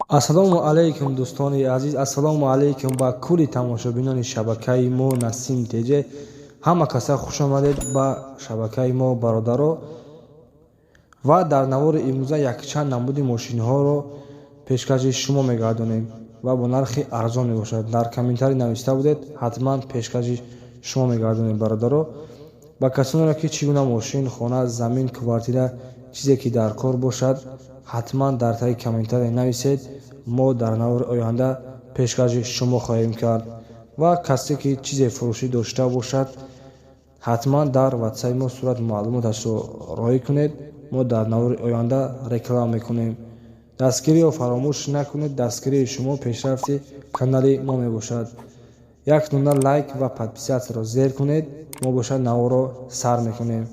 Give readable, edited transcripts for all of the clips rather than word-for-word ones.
Ассалому алайкум, дӯстони азиз, ассалому алайкум ба кулли тамошобинони шабакаи мо Насим ТЖ. Ҳама каса хуш омадед ба шабакаи мо, бародаро. Ва дар навори имрӯза якчанд намуди мошинҳоро пешкаши шумо мегардонем ва бо нархи арзон мебошад. Дар комментарий нависта будед, ҳатман пешкаши шумо мегардонем, бародаро. Ба касонеро, ки чӣ гуна мошин, хона, замин, квартира, чизе ки дар кор бошад, ҳатман дар таги комментария нависед, мо дар навори оянда пешкаши шумо хоҳем кард. Ва касе ки чизе фурӯшӣ дошта бошад, ҳатман дар ватсапи мо сурат маълумоташро роҳӣ кунед, мо дар навори оянда реклама мекунем. Дастгириро фаромӯш накунед, дастгирии шумо пешрафти канали мо мебошад. Як дона лайк ва подписаться ро зер кунед, мо бошад наворро сар мекунем.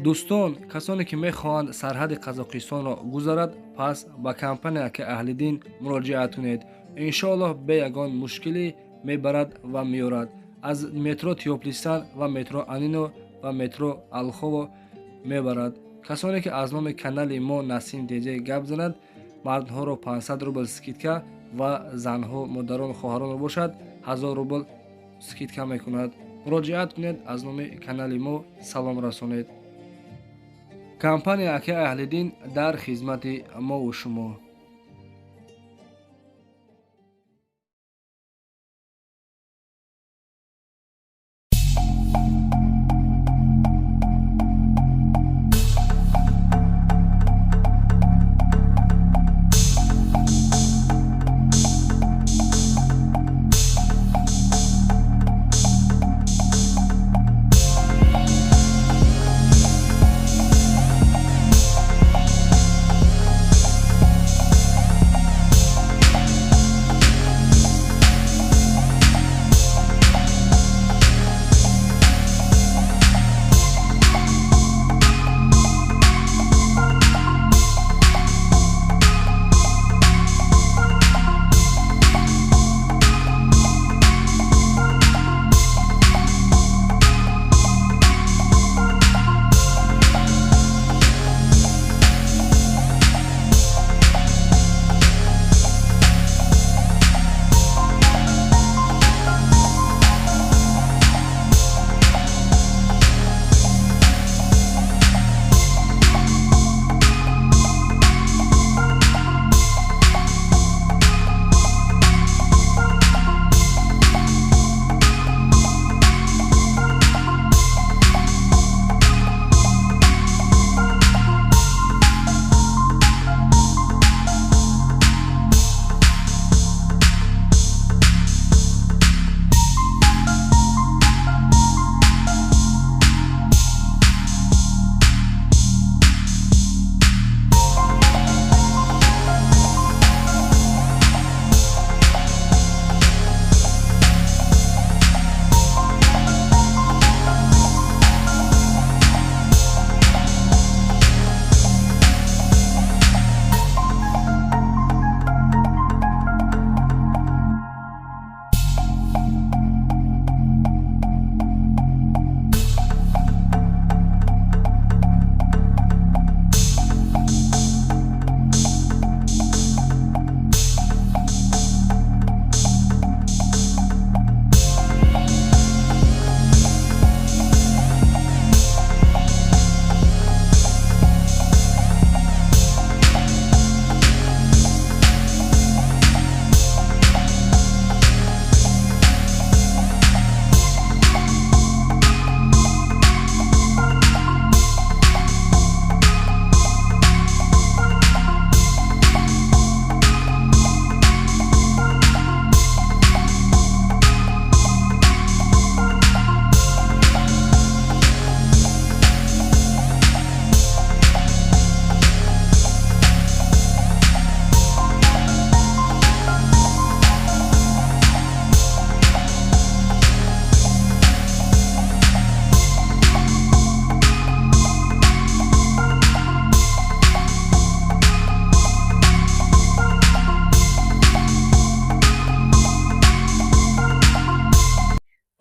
Дӯстон, касоне ки мехоҳанд сарҳади Қазоқистонро гузарад, пас ба компания Ака Аҳлиддин муроҷиат кунед. Иншоаллоҳ, бе ягон мушкилӣ мебарад ва меорад. Аз метро Тёплый Стан ва метро Анино ва метро Олхово мебарад. Касоне ки аз номи канали мо Насим ТЖ гап занад, мардҳоро 500 рубл скидка ва занҳо, модарон, хоҳаронро бошад 1000 рубл скидка мекунад. Муроҷиат кунед, аз номи канали мо салом расонед. Компания Акаи Аҳлиддин дар хизмати мову шумо.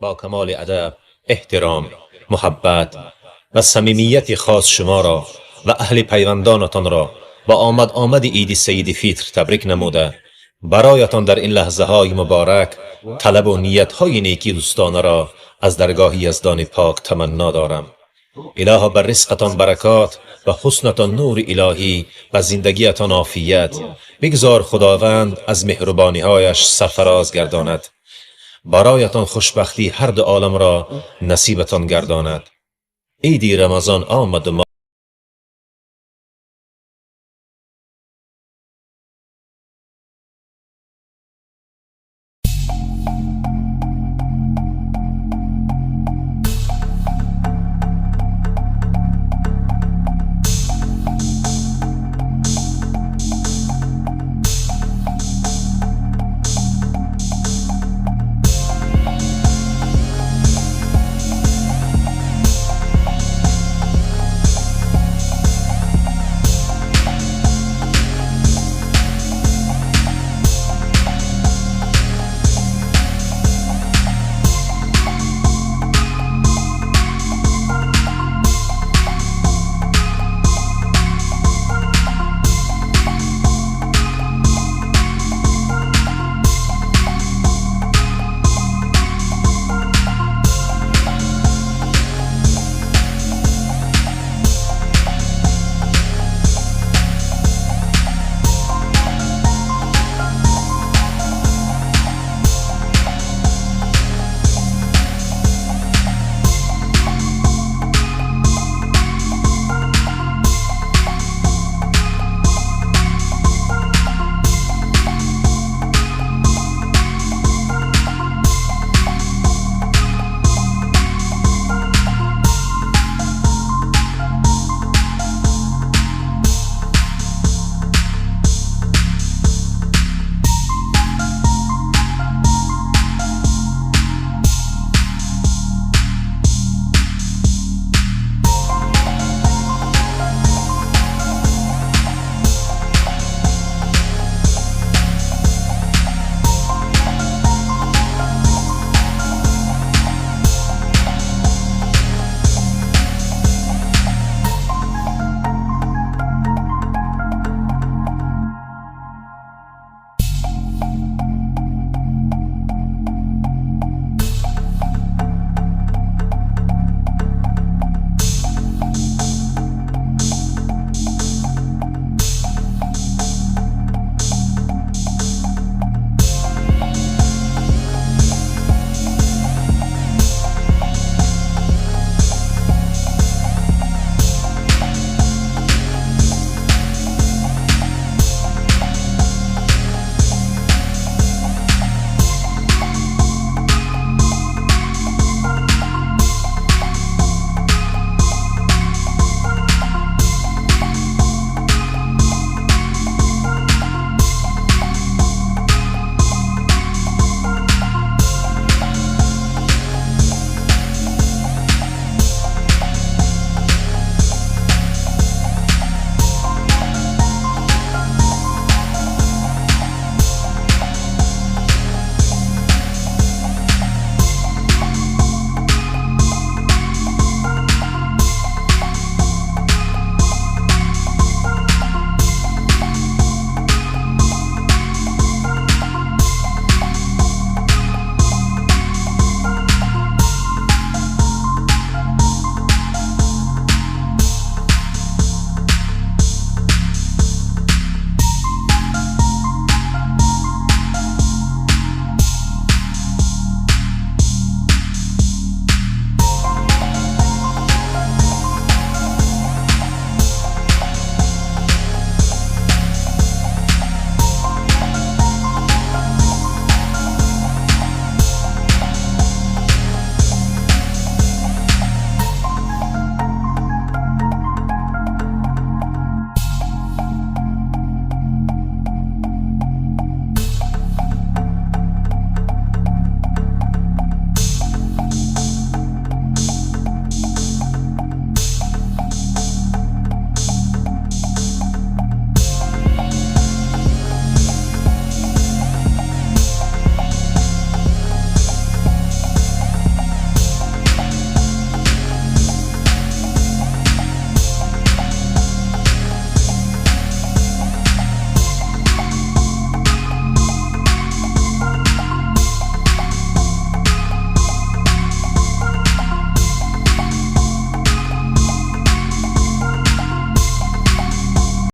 Бо камоли адаб, эҳтиром, муҳаббат ва самимияти хос шуморо ва аҳли пайвандонатонро Ба омад омади Иди Саиди Фитр табрик намуда, бароятон дар ин лаҳзаҳои муборак талабу ниятҳои некӣ дӯстонаро аз даргоҳи Яздони пок таманно дорам. Илоҳо, бар ризқатон баракот ва ҳуснатон нури илоҳӣ, ба зиндагиятон офият бигзор. Худованд аз меҳрубониҳояш сарфароз гардонад, бароятон хушбахтии ҳарду оламро насибатон гардонад. Иди Рамазон омаду мо